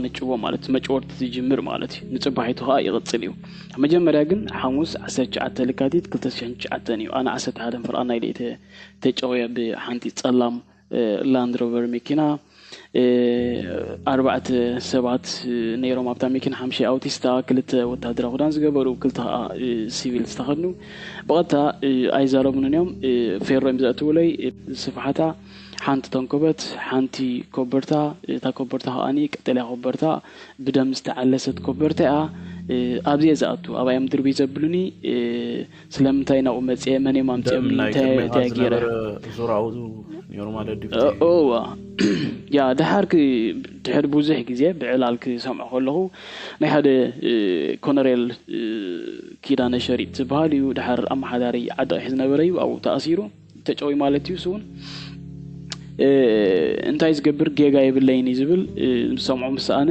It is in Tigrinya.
ንጭዎ ማለት መጭወርቲ ዝጅምር ማለት እዩ። ንጽባሒቱ ከዓ ይቕጽል እዩ። መጀመርያ ግን ሓሙስ ዓሰርተ ትሽዓተ ለካቲት ክልተ ሽሕን ትሽዓተን እዩ። ኣነ ዓሰርተ ሓደ ፍርቓን ናይ ለይቲ ተጨውየ ብሓንቲ ጸላም ላንድ ሮቨር መኪና። ኣርባዕተ ሰባት ነይሮም ኣብታ መኪና። ሓምሻይ ኣውቲስታ፣ ክልተ ወታደራዊ ክዳን ዝገበሩ፣ ክልተ ከዓ ሲቪል ዝተኸድኑ። ብቐጥታ ኣይዛረቡንን እዮም። ፌሮ እዮም ዘእትውለይ። ስፍሓታ ሓንቲ ተንኮበት፣ ሓንቲ ኮበርታ። እታ ኮበርታ ከዓኒ ቀጠልያ ኮበርታ፣ ብደም ዝተዓለሰት ኮበርታ እያ። ኣብዚ እየ ዝኣቱ፣ ኣብኣ እዮም ድርብይ ዘብሉኒ። ስለምንታይ ናብኡ መፅየ፣ መን እዮም ኣምፅኦምኒ፣ እንታይ እንታይ ገይረ። ዙራኡ ነይሩ ማለት ድዩ? እዋ። ያ፣ ድሓር ድሕር ብዙሕ ግዜ ብዕላል ክሰምዖ ከለኹ፣ ናይ ሓደ ኮነሬል ኪዳነ ሸሪጥ ዝበሃል እዩ፣ ድሓር ኣመሓዳሪ ዓዲ ቂሕ ዝነበረ እዩ። ኣብኡ ተኣሲሩ፣ ተጨዊ ማለት እዩ። እሱ እውን እንታይ ዝገብር ጌጋ የብለይን እዩ ዝብል። ዝሰምዖ ምስ ሰኣነ